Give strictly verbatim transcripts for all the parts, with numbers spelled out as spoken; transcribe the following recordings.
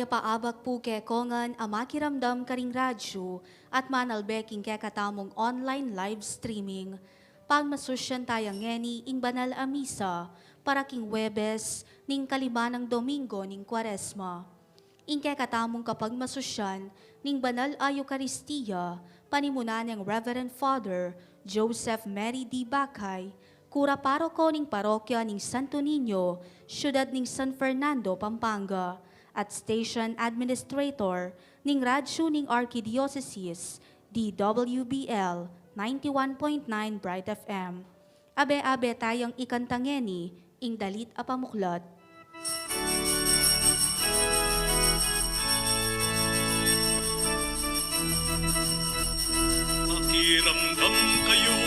Paabak pu kekongan a makiramdam karing radyu at manalbe king kekatamung online live streaming. Pagmasusyan taya ngeni ing banal a misa para king Huwebes ning kalima nang Domingo ning Kuaresma. Ing kekatamung kapagmasusyan ning banal a Eukaristia, panimunan neng Reverend Father Joseph Mary D. Bacay, kura paroko ning parokya ning Santo Niño, syudad ning San Fernando, Pampanga, at station administrator ning radyu ning Arkidiosesis, D W B L ninety-one point nine Bright F M. Abe-abe tayang ikanta ngeni ing dalit a pamuklat. Makiramdam kayu,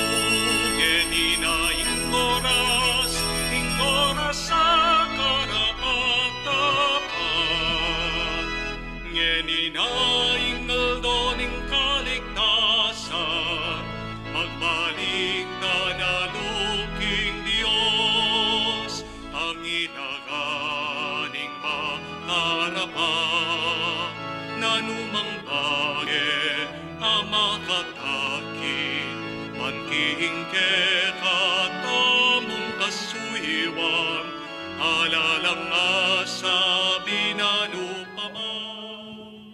ngeni na ing oras, ing oras a karapat-dapat. Ngeni na ing aldo ning kaligtasan, magbalik na na king Dios, ang inaga ning makarapat, nanumang bage a makatakit, man king kekatamung kasuyuan, ala lang a sabi na nu pa man.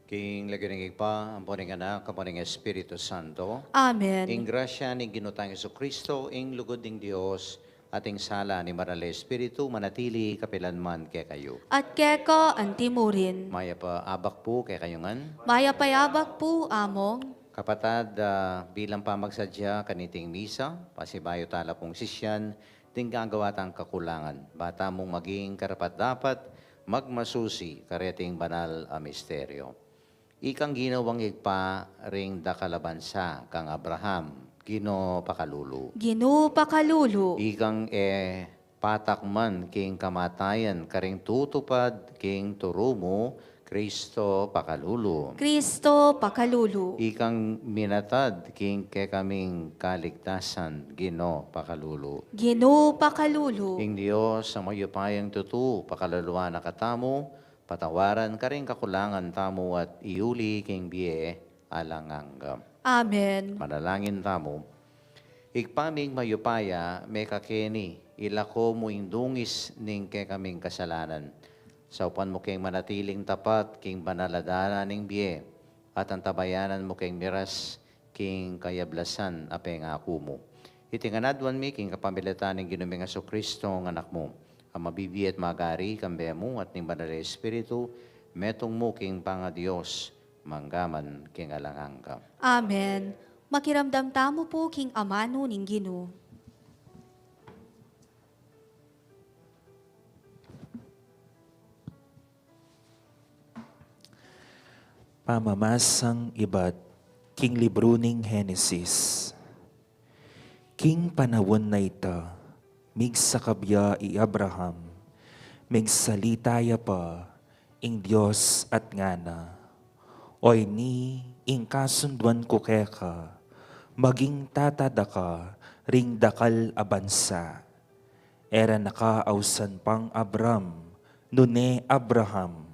King lagyu ning Ibpa, ampo ning Anak, ampo ning Espiritu Santo. Amen. Ing grasya ning Ginu tang Jesucristo, ing lugud ning Dios, at ing sala ning Banal a Espiritu, manatili kapilan man kekayu. At keka antimurin. Mayap a abak pu kekayu ngan. Mayap a abak pu, Among. Kapatad, ah, bilang pamagsadya kaniting misa, pasibayu tala pung sisian, ding gagawa tang kakulangan, ba tamung maging karapat-dapat magmasusi kareting banal a misteryo. Ikang ginawang Ibpa ring dakal a bansa kang Abraham, Ginu pakalulu. Ginu pakalulu. Ikang e patakman king kamatayan karing tutupad king turu mu, Kristo pakalulu. Kristo pakalulu. Ikang minatad king kekaming kaligtasan, Ginu pakalulu. Ginu pakalulu. Ing Dios a mayupayang tutu, pakaluluan na katamu, patawaran karing kakulangan tamu at iuli king bie alang angga. Amen. Manalangin tamu. Ibpa ming mayupaya, mekake ni, ilako mu ing dungis ning kekaming kasalanan. Saupan mu keng manatiling tapat king banal a dalan ning bie, at antabayanan mu keng miras king kayablasan a pengaku mu. Iti ngan aduan mi king kapamilatan ning Ginu ming Jesucristo, ing Anak mu, a mabibie at magari kambe mu at ning Banal a Espiritu, metung mu king pangaDios, mangga man king alang angga. Amen. Makiramdam tamu pu king amanu ning Ginu. Pamamasang ibat king libru ning Henesis. King panaun a ita, migsakab ya i Abraham, migsalita ya pa ing Dios at ngana, "Oyni ing kasunduan ku keka, maging tata da ka ring dakal a bansa." E ra na ka ausan pang Abram, nune Abraham,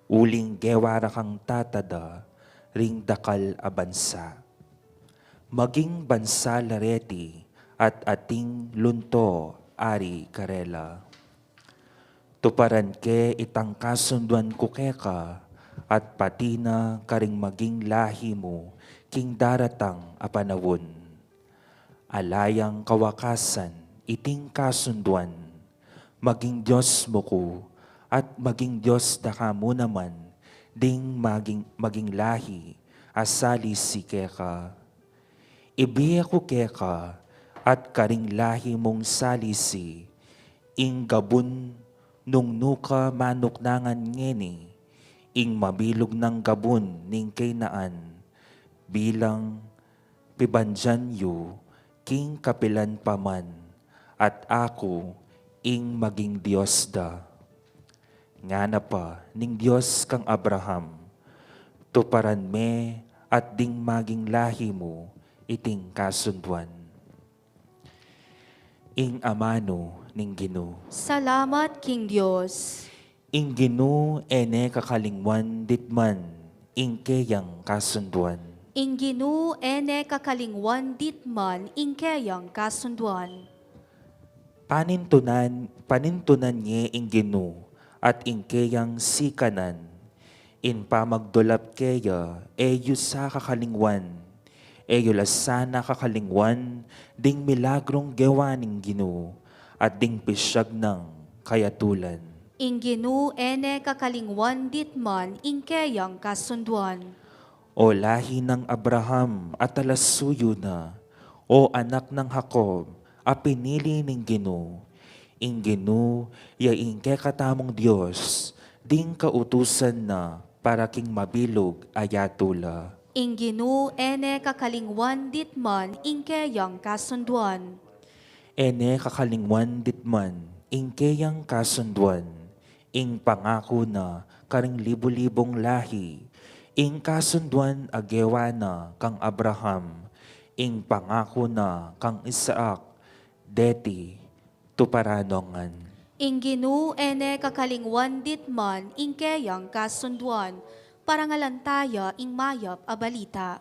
uling gewa ra kang tata da ring dakal a bansa. Maging bansa la reti at ating lunto ari karela. Tuparan ke itang kasunduan ku keka at pati na karing maging lahi mu king daratang a panaun. Ala yang kawakasan iting kasunduan, maging Dios mu ku, at maging Dios da ka mu naman ding maging, maging lahi a salisi keka. Ibie ku keka at karing lahi mung salisi ing gabun nung nuka manuknangan ngeni, ing mabilug nang gabun ning Canaan, bilang pibandian yu king kapilan pa man, at aku ing maging Dios da. Ngana pa ning Dios kang Abraham, "Tuparan me at ding maging lahi mu iting kasunduan." Ing amanu ning Ginu. Salamat king Dios. Ing Ginu e ne kakalingwan ditman ing keyang kasunduan. Ing Ginu e ne kakalingwan ditman ing keyang kasunduan. Panintunan, panintunan ye ing Ginu at ing keyang sikanan. Ing pamagdulap keya e yu sa kakalingwan, e yu la sana kakalingwan ding milagrung gewa ning Ginu at ding pisyag nang kayatulan. Ing Ginu e ne kakalingwan ditman ing keyang kasunduan. O lahi nang Abraham at talasuyu na, o anak nang Jacob a pinili ning Ginu. Ing Ginu ya ing kekatamung Dios, ding kautusan na para king mabilug a yatula. Ing Ginu e ne kakalingwan ditman ing keyang kasunduan. E ne kakalingwan ditman ing keyang kasunduan, ing pangaku na karing libu-libung lahi, ing kasunduan a gewa na kang Abraham, ing pangaku na kang Isaac, deti tuparan no ngan. Ing Ginu e ne kakalingwan ditman ing keyang kasunduan, parangalan taya ing mayap a balita.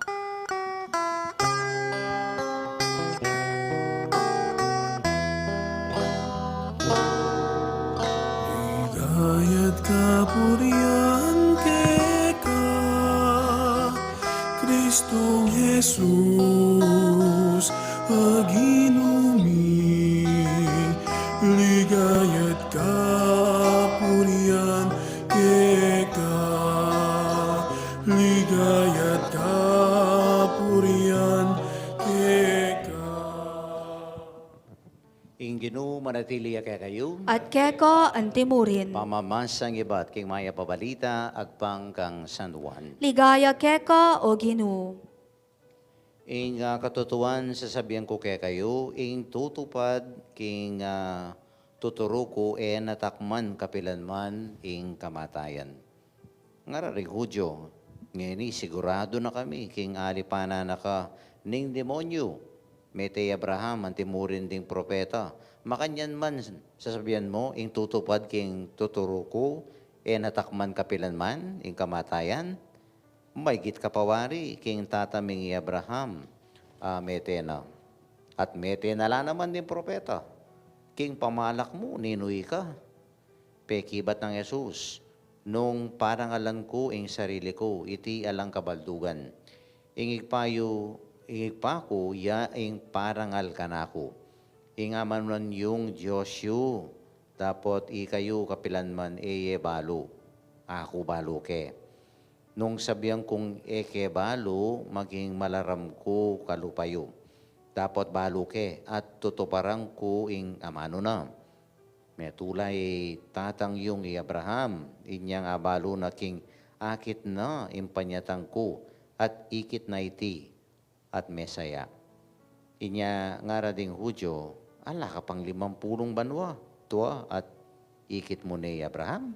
Ligaya't kapurian keka, Kristong Jesus, a Ginu mi. Ligaya't kapurian keka, ligaya't kapurian keka. Ing Ginu manatili ya kekayu. At keka antimurin. Pamamasang ibat king mayap a balita agpang kang San Juan. Ligaya keka, O Ginu. Ing, ah, katutuan sasabian ku kekayu, ing tutupad king, ah, tuturu ku e natakman kapilan man ing kamatayan. Ngara ring Hudyo, ngeni sigurado na kami king alipanan na ka ning demonyu, mete i Abraham antimurin ding propeta. Makanyan man sasabian mu, ing tutupad king tuturu ku e natakman kapilan man ing kamatayan? Maygit ka pa wari king tata ming i Abraham, ah, mete na. At mete na la naman ding propeta. King pamalak mu, ninu ika? Pekibat nang Jesus, nung parangalan ku ing sarili ku, iti alang kabaldugan. Ing Ibpa yu, ing Ibpa ku, ya ing parangal kanaku. Ing Amanuan yung Dios yu, dapot ikayu kapilan man e ye balu, aku balu ke. Nung sabian kung e ke balu, maging malaram ku kalupa yu. Dapot balu ke, at tutuparan ku ing amanu na. Metula i tatang yung i Abraham, inyang abalu na king akit na ing panyatang ku, at ikit na iti, at mesaya. Inya ngara ding Hudyo, ala ka pang limampulung banua, tua, at ikit mu ne i Abraham?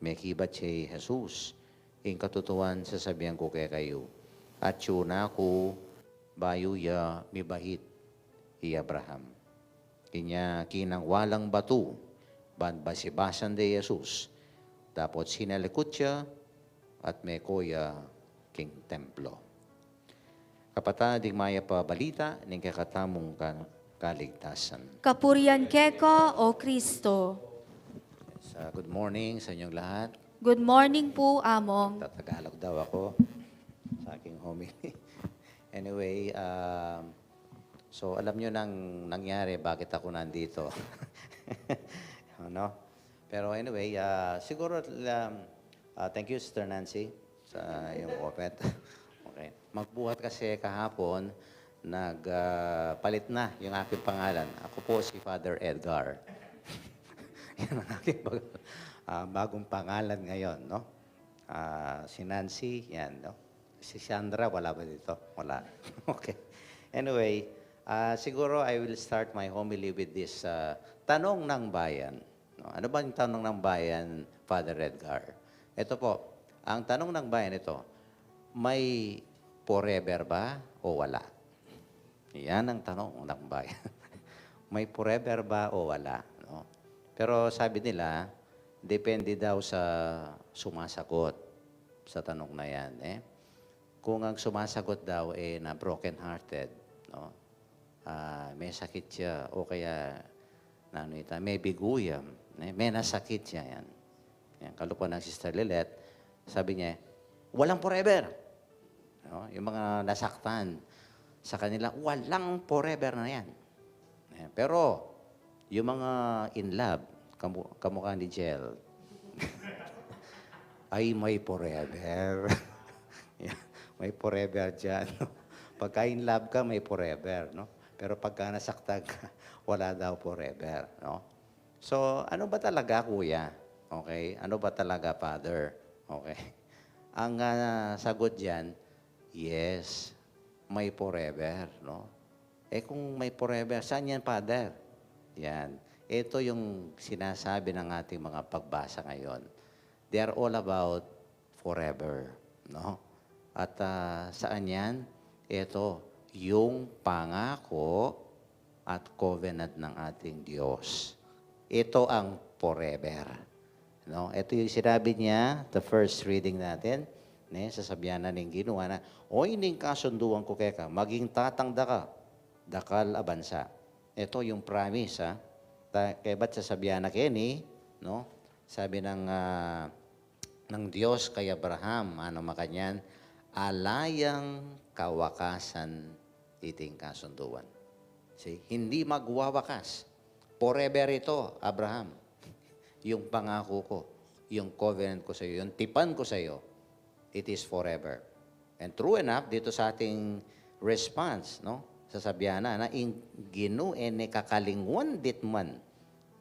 Mekibat ya i Jesus, ing katutuan sasabian ku kekayu, atyu na ku bayu ya mibahit i Abraham. Inya kinang walang batu ban basibasan de i Jesus, dapot sinalikut ya at meko ya king templo. Kapatad, ing mayap a balita ning kekatamung ka-, kaligtasan. Kapurian keka, O Kristo. Sa good morning sa inyong lahat. Good morning po, Among. Tatagalog daw ako sa aking homily. Anyway, um, so alam nyo nang nangyari, bakit ako nandito. Ano? Pero anyway, ah, siguro, um, ah, thank you, Sister Nancy, sa iyong comment. Okay. Magbuhat kasi kahapon, nag, ah, palit na yung aking pangalan. Ako po si Father Edgar. Yan ang aking bag-, ah, bagong pangalan ngayon, no? Ah, si Nancy, yan, no? Si Sandra, wala ba dito? Wala. Okay. Anyway, ah, siguro I will start my homily with this, ah, tanong ng bayan. No? Ano bang tanong ng bayan, Father Edgar? Ito po, ang tanong ng bayan ito, may forever ba o wala? Yan ang tanong ng bayan. May forever ba o wala? No? Pero sabi nila, Depende daw sa sumasagot sa tanong na yan, eh. Kung ang sumasagot daw, eh, na broken-hearted, no? Ah, may sakit siya, o kaya, nanu ita, may biguyam, eh, may nasakit siya yan. Yan, kalukuhan ng Sister Lilet, sabi niya, "Walang forever." No? Yung mga nasaktan, sa kanila, walang forever na yan. Eh, pero, yung mga in love, kamu-, kamukha ni Jel, ay, may forever. May forever dyan. Pagka in love ka, may forever, no? Pero pagka nasaktan ka, wala daw forever, no? So, ano ba talaga, kuya? Okay? Ano ba talaga, father? Okay? Ang, ah, sagot diyan, yes, may forever, no? Eh, kung may forever, saan yan, father? Yan. Ito yung sinasabi ng ating mga pagbasa ngayon. They are all about forever, no? At, ah, saan yan? Ito, yung pangako at covenant ng ating Diyos. Ito ang forever. No? Ito yung sinabi niya, the first reading natin, ne, sasabihan na ning Ginu na, "O ining kasunduan ku keka, maging tatang da ka, dakal a bansa." Ito yung promise, ha? Ta-, kaya ba't sasabihan na keni, no? Sabi ng, ah, ng Diyos kay Abraham, ano makanyan, "Ala yang kawakasan iting kasunduan." See? Hindi magwawakas. Forever ito, Abraham. Yung pangako ko, yung covenant ko sa'yo, yung tipan ko sa'yo, it is forever. And true enough, dito sa ating response, no? Sasabihan na, na ing Ginu e ne kakalingwan ditman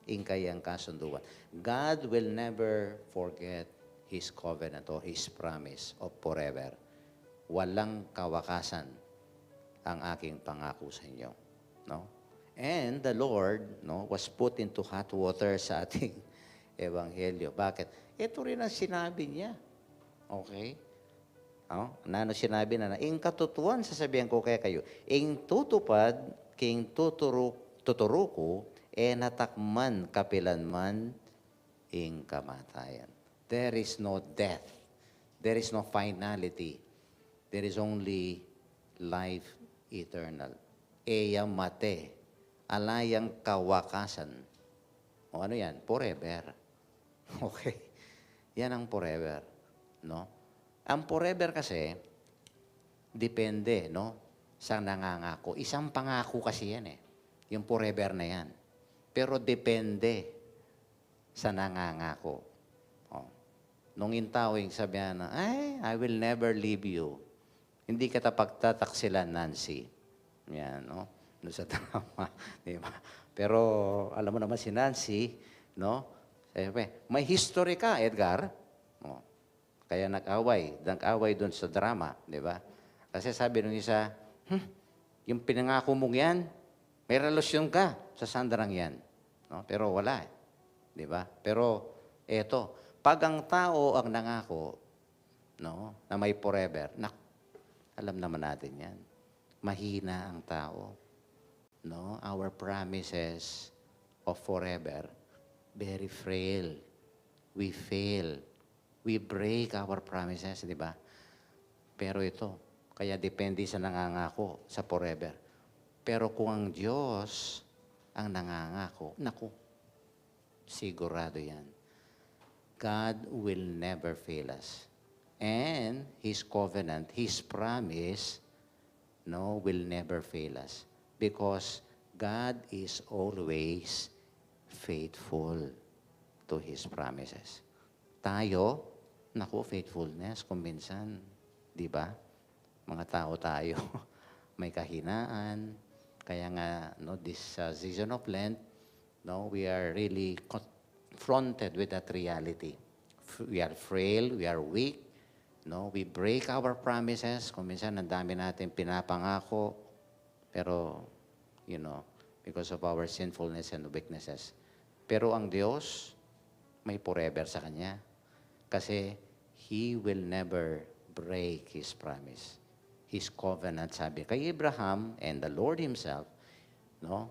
ing kayang kasunduan. God will never forget His covenant or His promise of forever. Walang kawakasan ang aking pangako sa inyo. No? And the Lord, no, was put into hot water sa ating ebanghelyo. Bakit? Ito rin ang sinabi niya. Okay? Oh, nanu sinabi na, na, "Ing katutuan sasabian ku kekayu, ing tutupad king tuturu-, tuturu ku, e na takman kapilan man ing kamatayan." There is no death. There is no finality. There is only life eternal. E ya mate. Ala yang kawakasan. O ano yan? Forever. Okay. Yan ang forever. No? Ang forever kasi, depende, no? Sa nangangako. Isang pangako kasi yan eh. Yung forever na yan. Pero depende sa nangangako. Oh. Nung in tao ing sabihan na, "Ay, I will never leave you." Hindi kita pagtataksilan, Nancy. Yan, no? Doon sa drama, di ba? Pero alam mo naman si Nancy, no? Siyempre, may history ka, Edgar. Oh. Kaya nag-away, nag-away doon sa drama, di ba? Kasi sabi nung isa, "Hmm, yung pinangako mong yan, may relasyon ka sa Sandrang yan." No? Pero wala eh. Di ba? Pero eto, pag ang tao ang nangako, no, na may forever, nak-, alam naman natin yan. Mahina ang tao. No? Our promises of forever, very frail. We fail. We break our promises, di ba? Pero ito, kaya depende sa nangangako sa forever. Pero kung ang Diyos ang nangangako, naku, sigurado yan. God will never fail us. And His covenant, His promise, no, will never fail us. Because God is always faithful to His promises. Tayo, naku, faithfulness, kung minsan, di ba? Mga tao tayo, may kahinaan. Kaya nga, no, this, uh, season of Lent, no, we are really confronted with that reality. F-, we are frail, we are weak, no, we break our promises. Kung minsan, ang dami natin pinapangako, pero, you know, because of our sinfulness and weaknesses. Pero ang Diyos, may forever sa Kanya. Kasi, He will never break His promise. His covenant, sabi kay Abraham and the Lord Himself, no?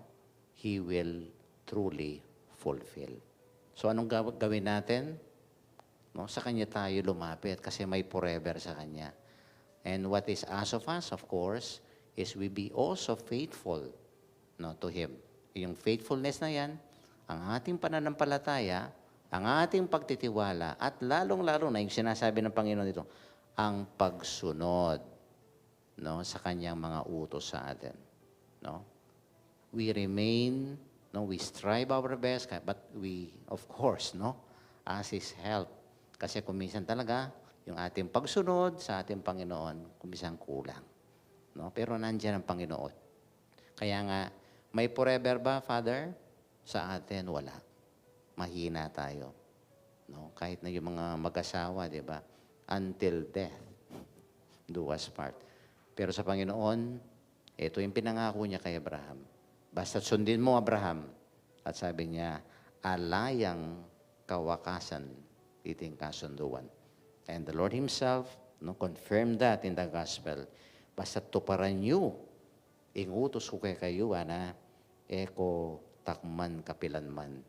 He will truly fulfill. So, anong gaw-, gawin natin? No, sa kanya tayo lumapit kasi may forever sa kanya. And what is asked of us, of course, is we be also faithful, no, to Him. Yung faithfulness na yan, ang ating pananampalataya, ang ating pagtitiwala, at lalong-lalo na yung sinasabi ng Panginoon dito, ang pagsunod, no, sa kanyang mga utos sa atin, no? We remain, no, we strive our best, ka-, but we, of course, no, ask His help. Kasi kung minsan talaga, yung ating pagsunod sa ating Panginoon, kung minsan kulang, no? Pero nandiyan ang Panginoon. Kaya nga, may forever ba, Father? Sa atin, wala. Mahina tayo. No? Kahit na yung mga mag-asawa, di ba? "Until death do us part." Pero sa Panginoon, ito yung pinangako niya kay Abraham. "Basta sundin mo, Abraham." At sabi niya, "Ala yang kawakasan iting kasunduan." And the Lord Himself, no, confirmed that in the gospel. "Basta tuparan yu ing utus ku kekayu," ana, "e ko takman kapilanman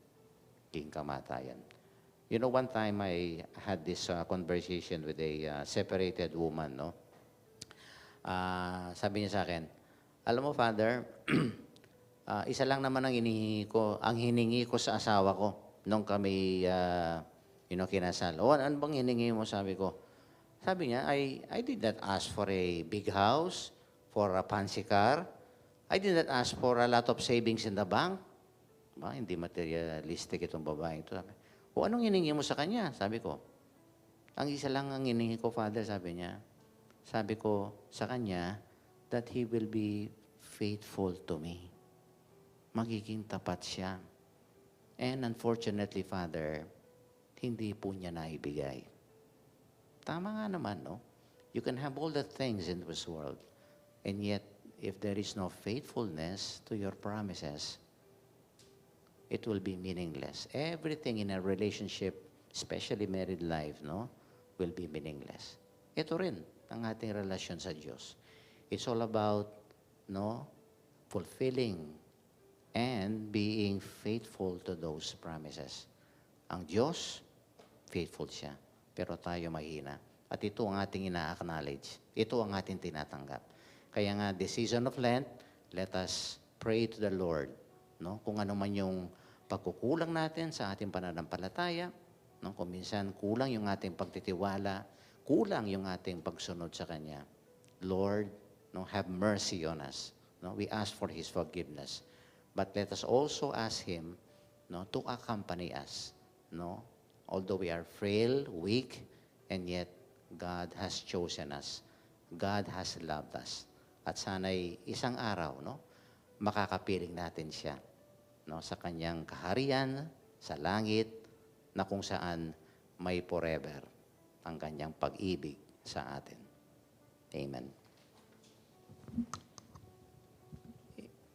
king kamatayan." You know, one time I had this, uh, conversation with a, uh, separated woman, no? Ah, sabi niya sa akin, "Alam mo, Father, ah, isa lang naman ang hinihingi ko, ang hiningi ko sa asawa ko nung kami, ah, you know, kinasal." "O, ano, ano bang hiningi mo?" sabi ko. Sabi niya, "I, I did not ask for a big house, for a fancy car. I did not ask for a lot of savings in the bank." Ba, hindi materialistic itong babaeng ito. Sabi, "O, anong hiningi mo sa kanya?" sabi ko. "Ang isa lang ang hiningi ko, Father," sabi niya. Sabi ko sa kanya, "That he will be faithful to me." Magiging tapat siya. And unfortunately, Father, hindi po niya naibigay. Tama nga naman, no? You can have all the things in this world, and yet, if there is no faithfulness to your promises, it will be meaningless. Everything in a relationship, especially married life, no, will be meaningless. Ito rin ang ating relasyon sa Diyos. It's all about, no, fulfilling and being faithful to those promises. Ang Diyos, faithful siya. Pero tayo mahina. At ito ang ating ina-acknowledge. Ito ang ating tinatanggap. Kaya nga, this season of Lent, let us pray to the Lord, no? Kung ano man yung pagkukulang natin sa ating pananampalataya, no? Kung minsan kulang yung ating pagtitiwala, kulang yung ating pagsunod sa Kanya, Lord, no, have mercy on us. No? We ask for His forgiveness. But let us also ask Him, no, to accompany us, no? Although we are frail, weak, and yet God has chosen us. God has loved us. At sana'y isang araw, no, makakapiling natin siya, no, sa kanyang kaharian sa langit, na kung saan may forever ang kanyang pag-ibig sa atin. Amen.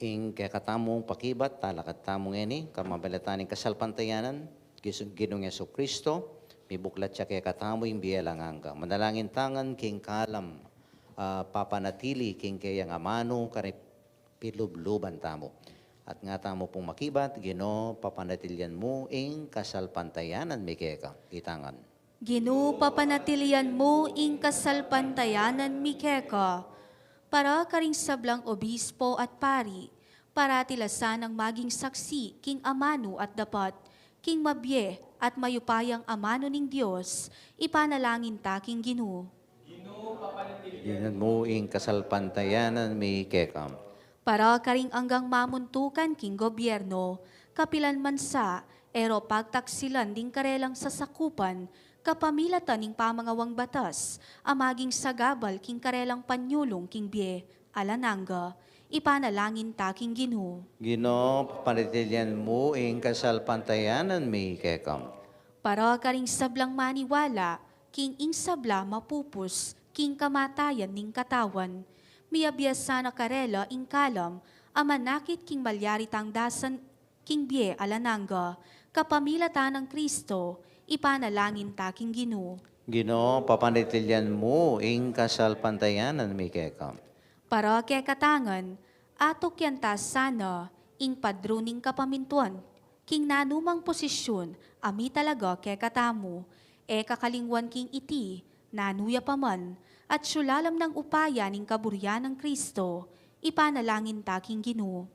Ing kekatamung pakibat, talakad tamu ngeni, kamabelatan ning kasalpantayanan, Gis-, Ginung Jesucristo, mibuklat ya kekatamu ing bie alang angga. Manalangin ta ngan king kalam, ah, papanatili king keyang amanu, kari pilubluban tamu. At nga tamu pung makibat, Ginu, papanatilian mu ing kasalpantayanan mi keka. Itangan. Ginu, papanatilian mu ing kasalpantayanan mi keka. Para karing sablang obispo at pari, parati la sanang maging saksi king amanu at dapat, king mabie at mayupayang amanu ning Dios, ipanalangin ta king Ginu. Inan mu ing kasalpantayanan mi keka. Para karing anggang mamuntukan king gobyerno, kapilan man sa, e ro pagtaksilan ding karelang sasakupan, kapamilatan ning pamangawang batas, a maging sagabal king karelang panyulung king bie alang angga, ipanalangin ta king Ginu. Ginu, papanatilian mu ing kasalpantayanan mi keka. Para karing sablang maniwala, king ing sabla mapupus king kamatayan ning katawan, miabie sana karela ing kalam a manakit king malyari tang dasan king bie alang angga, kapamilatan nang Kristo, ipanalangin ta king Ginu. Ginu, papanatilian mu ing kasalpantayanan mi keka. Para kekatang ngan, atukyan ta sana ing padruning kapamintuan King nanumang posisyun a mitalaga kekatamu, e kakalingwan king iti, nanu ya pa man, atiu lalam nang upaya ning kaburian nang Kristo, ipanalangin ta king Ginu.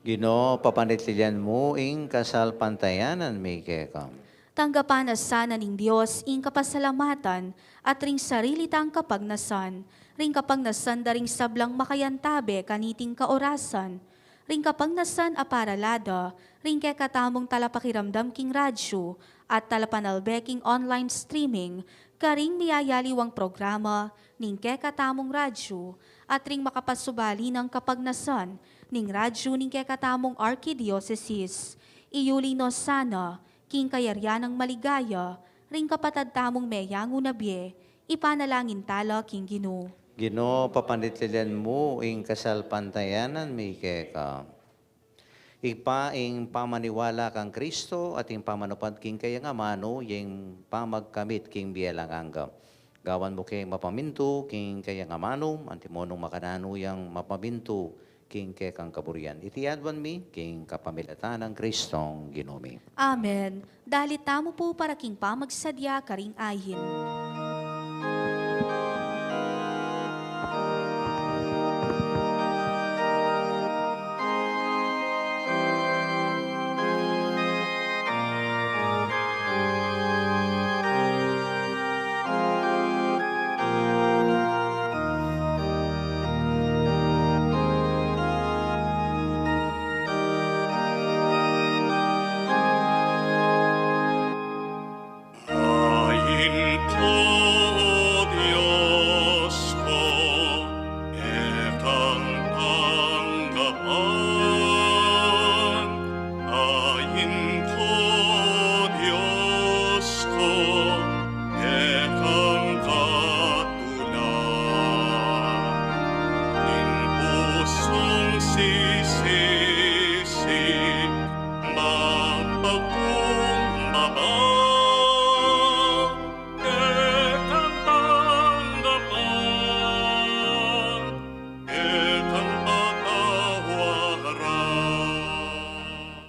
Ginu, papanatilian mu ing kasalpantayanan mi keka. Tanggapan na sana ning Dios ing kapasalamatan at ring sarili tang kapagnasan, ring kapagnasan da ring sablang makayantabe kaniting kaorasan, ring kapagnasan a parala da ring kekatamung talapakiramdam king radyu at talapanalbe king online streaming, karing miyayaliwang programa ning kekatamung radyu, at ring makapasubali nang kapagnasan ning radyu ning kekatamung arkidiosesis. Iyuli no sana king kayarian nang maligaya ring kapatad tamung meyangu na bie, ipanalangin ta la king Ginu. Ginu, papanatilian mu ing kasalpantayanan mi keka. Ibpa, ing pamaniwala kang Kristo at ing pamanupad king kayang amanu, ya ing pamagkamit king bie alang angga. Gawan mu keng mapamintu king kayang amanu, antimo nung makananu yang mapamintu king kekang kaburian. Iti aduan mi king kapamilatan nang Kristong Ginu mi. Amen. Dalit tamu pu para king pamagsadya karing ayin. Ain ko, O Dios ko, kekang tanggapan. Ain ko, Dios ko, kekang katulan. Ning pusung sisisi, mapakumbaba, kekang tanggapan, kekang patawaran.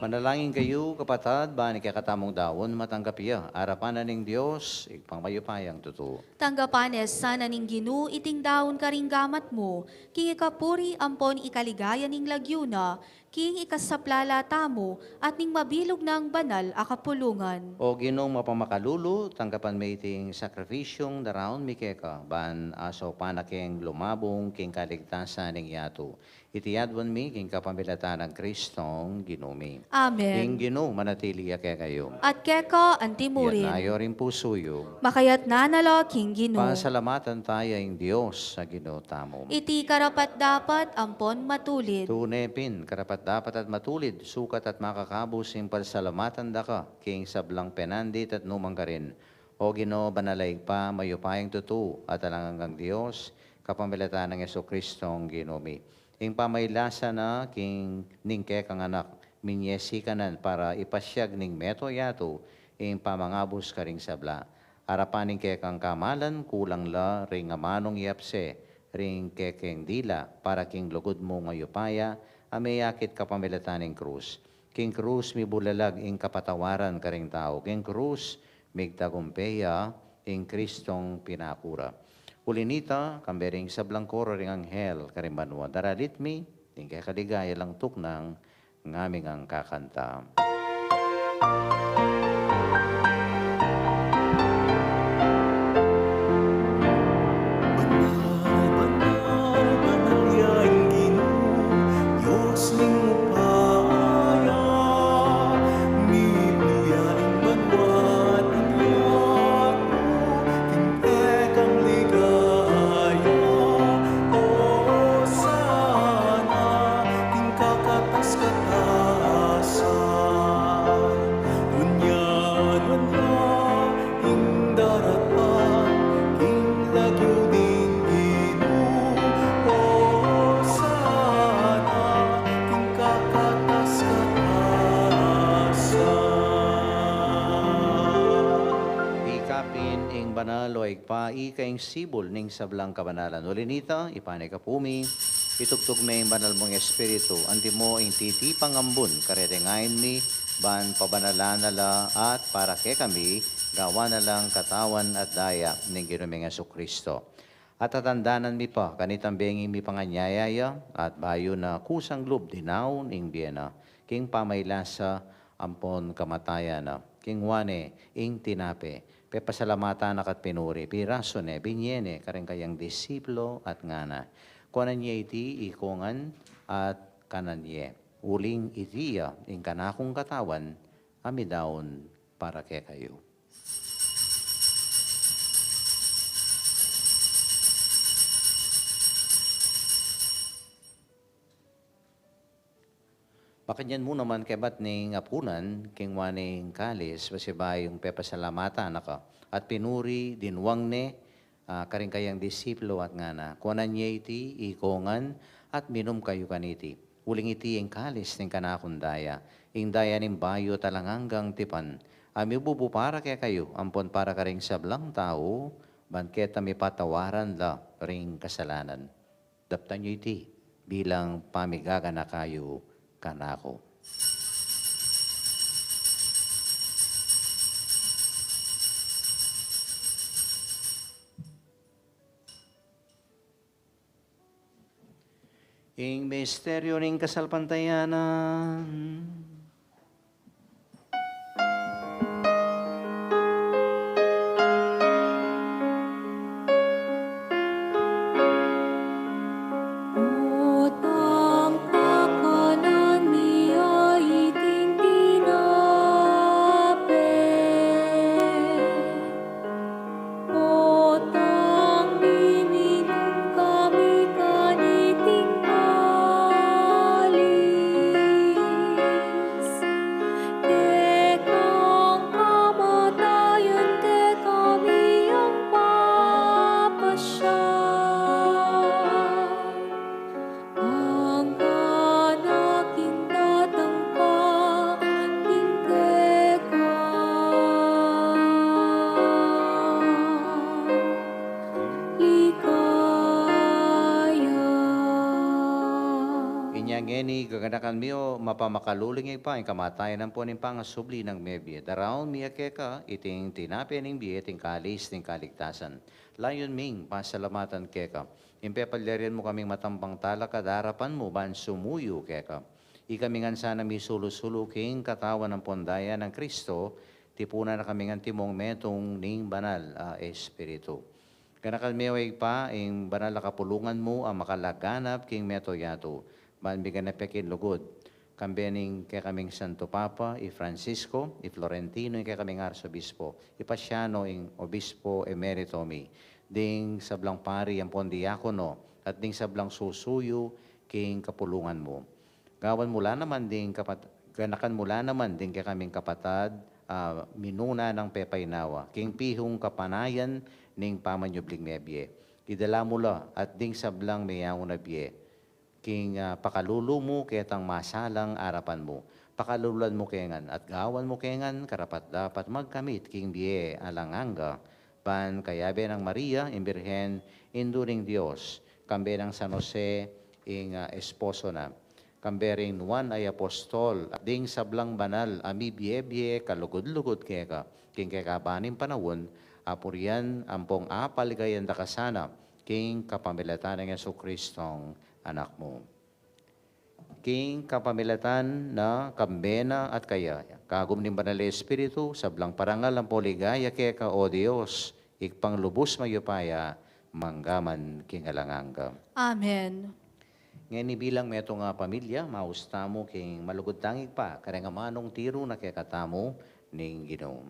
Manalangin kayu, kapatad, ban ing kekatamung daun matanggap ya arapan na ning Dios, Ibpang mayupayang tutu. Tanggapan na sana ning Ginu iting daun karing gamat mu, king ikapuri ampon ikaligaya ning lagyu na, king ikasaplala tamu at ning mabilug nang banal a kapulungan. O Ginung mapamakalulu, tanggapan me iting sakripisyung daraun mi keka, ban asaupan na keng lumabung king kaligtasan ning yatu. Iti aduan mi king kapamilatan nang Kristong Ginu mi. Amen. Ing Ginu manatili ya kekayu. At keka antimurin. Iyatas yu ring pusu yu. Makayatna na la king Ginu. Pasalamatan taya ing Dios a Ginu tamu. Iti karapat-dapat ampon matulid. Tune pin, karapat-dapat at matulid, sukat at makakabus ing pasalamatan daka, king sablang penandit at nu man karin. O Ginu, banal a Ibpa, mayupayang tutu, at alang anggang Dios, kapamilatan nang Jesucristong Ginu mi. Ing pamailasa na king ning kekang Anak, minie sikanan para ipasyag ning meto yatu ing pamangabus karing sabla. Arapan ning kekang kamalan, kulang la ring amanung yapse ring kekeng dila para king lugud mung mayupaya a meyakit kapamilatan ning krus. King krus mibulalag ing kapatawaran karing tau. King krus migtagumpe ya ing Kristong pinakura. Uli nita, kambe ring sablang koro ring anghel karing banua, daralit mi ing kekaligaya lang tuknang ngaming angkakanta. Banal, banal, banal ya ing Ginu, Dios ning upaya. Mibie ya ing banua at ing yatu king kekang ligaya. Osana king kakatas-katasan. Nuan ya, nuan ya ing daratang king lagyu ning Ginu. Osana king kakatas-katasan. Ikapin ing banal, o Ibpa, ika ing sibul ning sablang kabanalan. Uli nita, ipanyawad mi, itubud me ing banal mung Espiritu, antimo ing titipang ambun kareteng ain mi, ban pabanalan na la at para kekami, gawan na lang katawan at daya ning Ginu ming Jesucristo. At tatandanan mi pa kanitang bengi mi panganyaya ya, at bayu na kusang lub dinaun ing bie na, king pamailasa ampon kamatayan na, king ngana ne ing tinape, pepasalamatan na ka't pinuri, pirasu ne, binie ne karing kayang disipulu at ngana: Kuanan ye iti ikongan at kanan ye, uling iti ya ing kanakung katawan a midaun para kekayu. Makanyan mu naman kebat ning apunan, king ngana ne ing kalis, pasibayu ing pepasalamatan na ka at pinuri, dinwang ne, ah, karing kayang disipulu at ngana: Kuanan ye iti ikongan at minum kayu kaniti, uling iti ing kalis ning kanakung daya, ing daya ning bayu at alang anggang tipan, a mibubu para kekayu ampon para karing sablang tau, ban keta mipatawaran la ring kasalanan. Daptan yu iti bilang pamigaganaka yu kanaku. Ing misteryu ning kasalpantayanan. Utang pakanan mi a iting tinape, utang miminum kami kaniting kalis, kekang kamatayan kekami yang papasya. Angga na king tatangka king keka ligaya. Inya ngeni, gaganakan mi, o mapamakalulung Ibpa, ing kamatayan ampon ing pangasubli nang mebie. Daraun mi ya keka iting tinape ning bie, iting kalis ning kaligtasan. Layun ming pasalamatan keka ing pepalyarian mu kaming matampang talakad king arapan mu ban sumuyu keka. Ikami ngan sana misulu-sulu king katawan ampon daya nang Kristo, tipunan na kaming antimong metung ning Banal a Espiritu. Ganakan me, o Ibpa, ing banal a kapulungan mu a makalaganap king mabilug a yatu, ban bigyan na pe king lugud, kambe ning kekaming Santo Papa, i Francisco, i Florentino, ing kekaming Arsobispo, i Paciano, ing Obispo Emerito mi, ding sablang pari ampon diakono, at ding sablang susuyu king kapulungan mu. Gawan mu la naman ding kapat-, ganakan mu la naman ding kekaming kapatad, ah, minuna nang pepainawa king pihung kapanayan ning pamanyubling mebie. Idala mu la at ding sablang meyaun a bie king, ah, pakalulu mu ketang masalang arapan mu. Pakaluluan mu ke ngan at gawan mu ke ngan karapat-dapat magkamit king bie alang angga, ban kayabe nang Maria, ing Birhen, Indu ning Dios, kambe nang San Jose, ing, ah, esposo na, kambe ring nuan a apostol, at ding sablang banal a mibie-bie kalugud-lugud keka king kekaban ning panaun, apurian ampong apaligayan da ka sana, king kapamilatan nang Jesucristong Anak mu. King kapamilatan na, kambe na, at kaya, kagum ning Banal a Espiritu, sablang parangal ampong ligaya keka, o Dios, Ibpang lubus mayupaya, mangga man king alang angga. Amen. Ngeni bilang metung a pamilya, maus tamu king malugud tang Ibpa, kareng amanung tiru na kekatamu ning Ginu.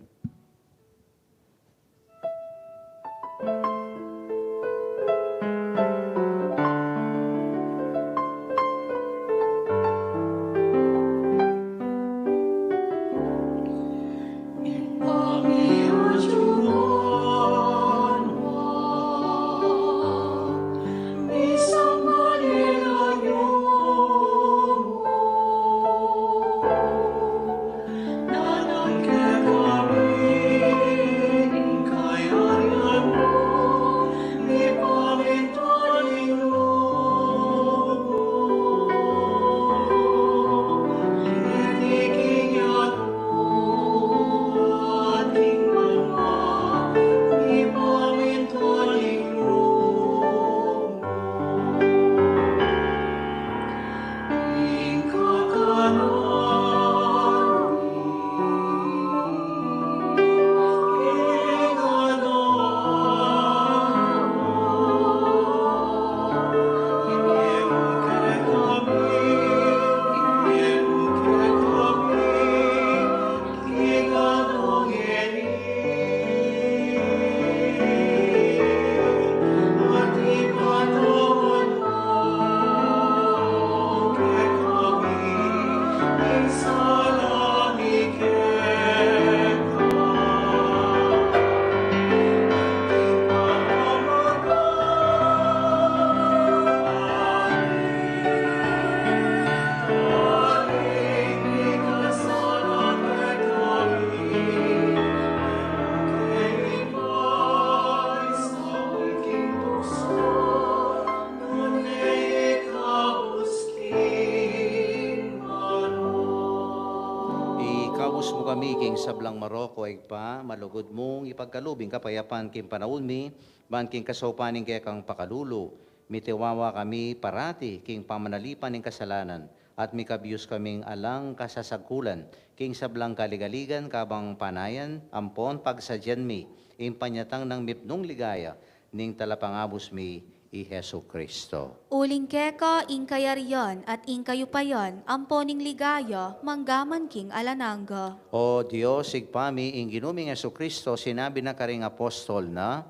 Ikabus mu kami king sablang marok, o Ibpa, malugud mung ipagkalub ing kapayapan king panaun mi, ban king kasaupan ning kekang pakalulu, mitiwawa kami parati king pamanalipan ning kasalanan, at mikabus kaming alang kasasagkulan king sablang kaligaligan, kabang panayan ampon pagsadyan mi ing panyatang nang mipnung ligaya ning Talapangabus mi, i Jesucristo. Uling keka ing kayarian at ing kayupayan, ampo ning ligaya, mangga man king alang angga. O Dios, Ibpa mi, ing Ginu ming Jesucristo, sinabi na karing apostol na,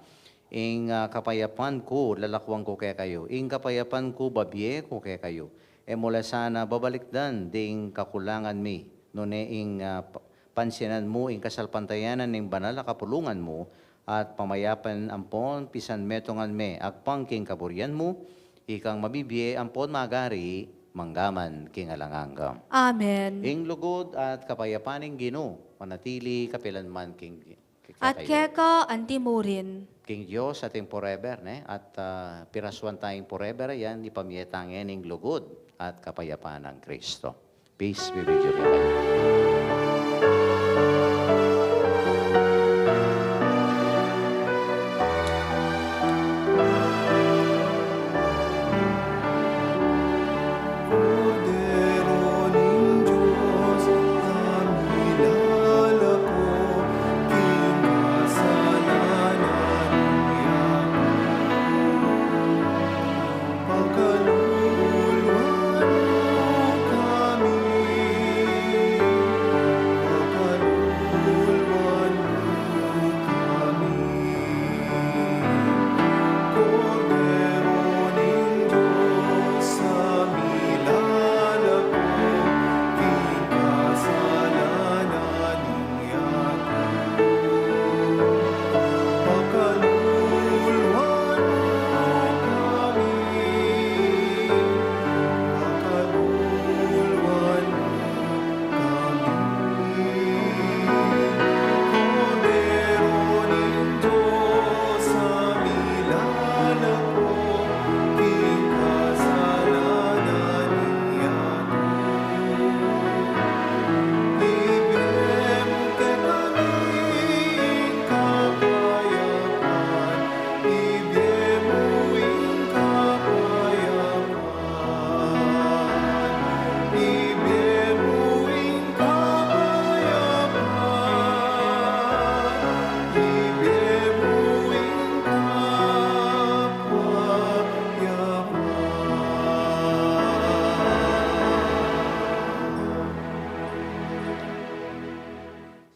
ing, ah, kapayapan ku lalakuan ku kekayu, ing kapayapan ku babie ku kekayu. E mu la sana babalikdan ding kakulangan mi, nune ing, ah, pa-, pansinan mu ing kasalpantayanan ning banal a kapulungan mu, at pamayapan ampon pisanmetungan me agpang king kaburian mu, ikang mabibie ampon magari mangga man king alang angga. Amen. Ing lugud at kapayapan ning Ginu manatili kapilan man king, king At kekayu. Keka anti murin. King Dios ating forever, ne? At, ah, pirasuan tayang forever, yan, ipamie ta ngeni ing lugud at kapayapan nang Kristo. Peace be with you, everyone. Kordero ning Dios, a milalako king kasalanan ning yatu. Pakaluluan mu kami, pakaluluan mu kami. Kordero ning Dios, a milalako king kasalanan ning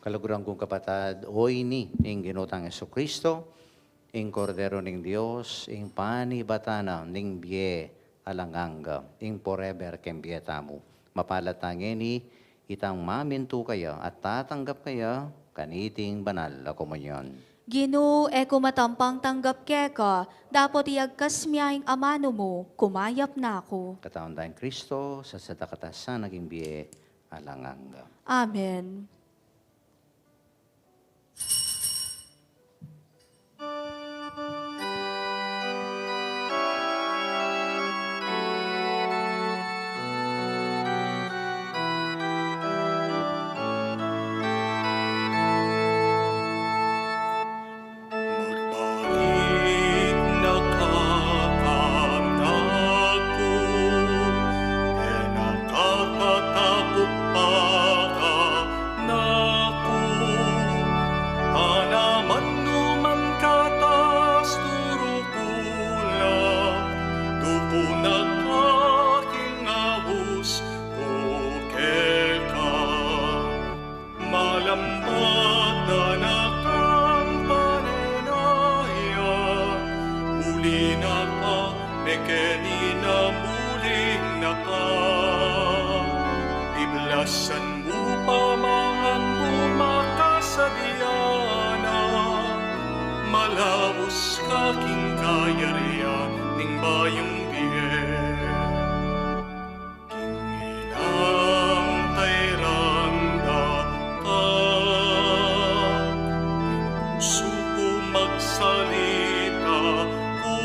Kaluguran kung kapatad, o ini ing Ginu tang Jesucristo, ing Kordero ning Dios, ing panibatan na ning bie alang angga, ing forever king bie tamu. Mapalad tang ngeni itang mamintu kaya at tatanggap kaya kaniting banal a komunyon. Ginu, e ku matampang tanggap keka, dapot iyagkas mu ing amanu mu, kumayap na ku. Katawan da ning Kristo, sasadak at sana king bie alang angga. Amen. Magbalik na ka kanaku, e na ka tatakup pa ka na San mu pamangan mu makasadya na, malaus ka king kayarian ning bayung bie. King inang tairan da ka, king pusu ku magsalita ku,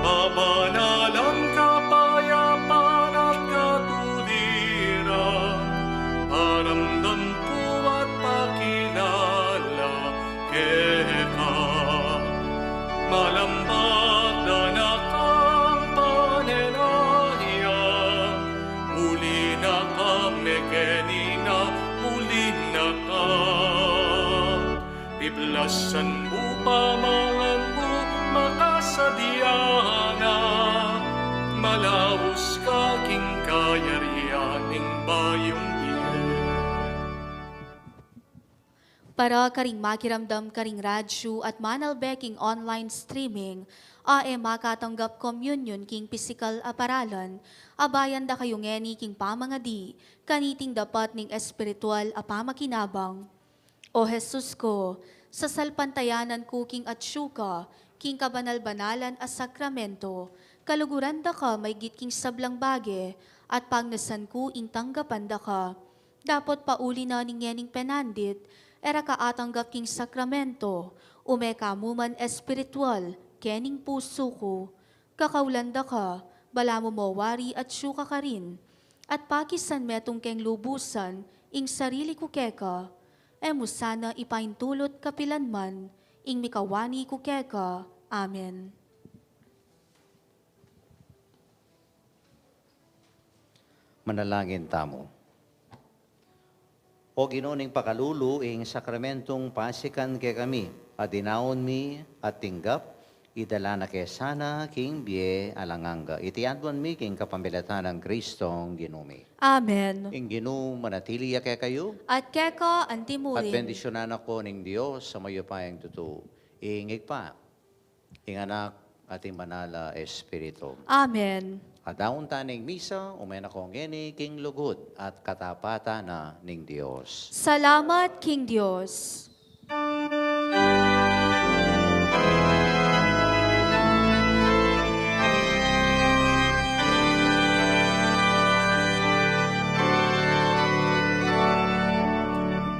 babanalan, kapayapan at katuliran, paramdam ku at pakilala keka. Malambak da na kang panenaya, muli na ka, mekeni na, muli na ka. Piblasan mu pamangan mu makasadya na, malaus ka king kayarian ning bayung bie. Para karing makiramdam karing radyu at manalbe king online streaming, a e makatanggap komunyon king pisikal a paralan, abayan da kayu ngeni king pamangadi kaniting dapat ning espiritual a pamakinabang. O Jesus ko, sasalpantayanan ku king atsu ka king kabanal-banalan a sakramento, kaluguran da ka maygit king sablang bage, at pagnasan ku ing tanggapan da ka. Dapot pauli na ning ngening penandit, e ra ka atanggap king sakramento, ume ka mu man espiritual kening pusu ku. Kakaulan da ka, balamu mo wari atsu ka karin, at pakisan metung keng lubusan ing sarili ku keka. E mu sana ipaintulut kapilan man ing mikawani ku keka. Amen. Manalangin tamu. O Ginu, ning pakalulu ing sakramentung pasikan kekami, a dinaun mi at tinggap, idala na ke sana king bie alang angga. Iti aduan mi king kapamilatan nang Kristong Ginu mi. Amen. Ing Ginu manatili ya kekayu. At keka antimurin. At bendisyunan na ko ning Dios a mayupayang tutu, ing Ibpa, ing Anak, at ing Banal a Espiritu. Amen. Adaun ta ning misa, ume na ko ngeni king lugud at katapatan na ning Dios. Salamat king Dios.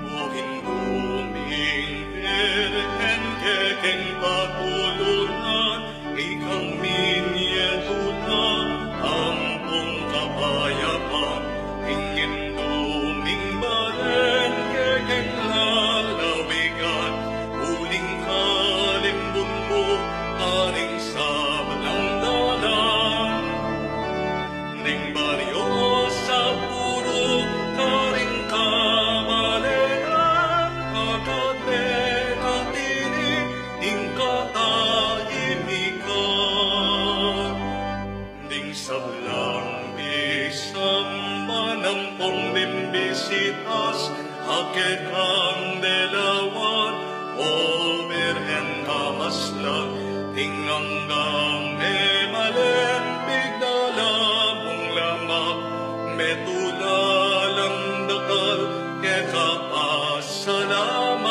O Indu ming Birhen, kekeng patulunan, ikang minye tula ampong kapayapan, ing Indu ming balen kekeng lalawigan, uling kalimbun mu karing sablang dalan. Ning baryo sa purok karing kabaleran, akat menatili ing katahimikan. Ding sablang pisamban ampong mimbisitas, a kekang delawan, O Birhen a maslag, ing anggang memalen, pigdala mung lamak, metula lang dakal, keka pasalamat.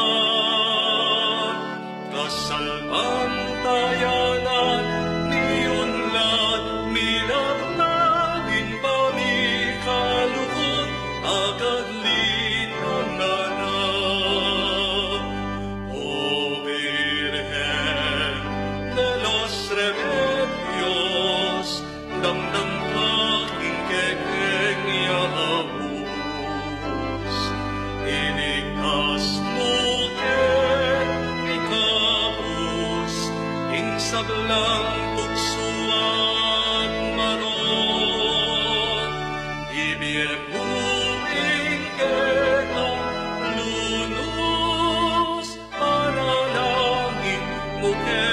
Kasalpantayanan mi unlad, milakad ing pamikalugud, agad linangan na. O Birhen de los Remedios, damdam ka king kekeng yaus. Iligtas mu keng ikabus ing sablang tuksu at marok. Ibie mu ing kekang lunus, panalangin mu ke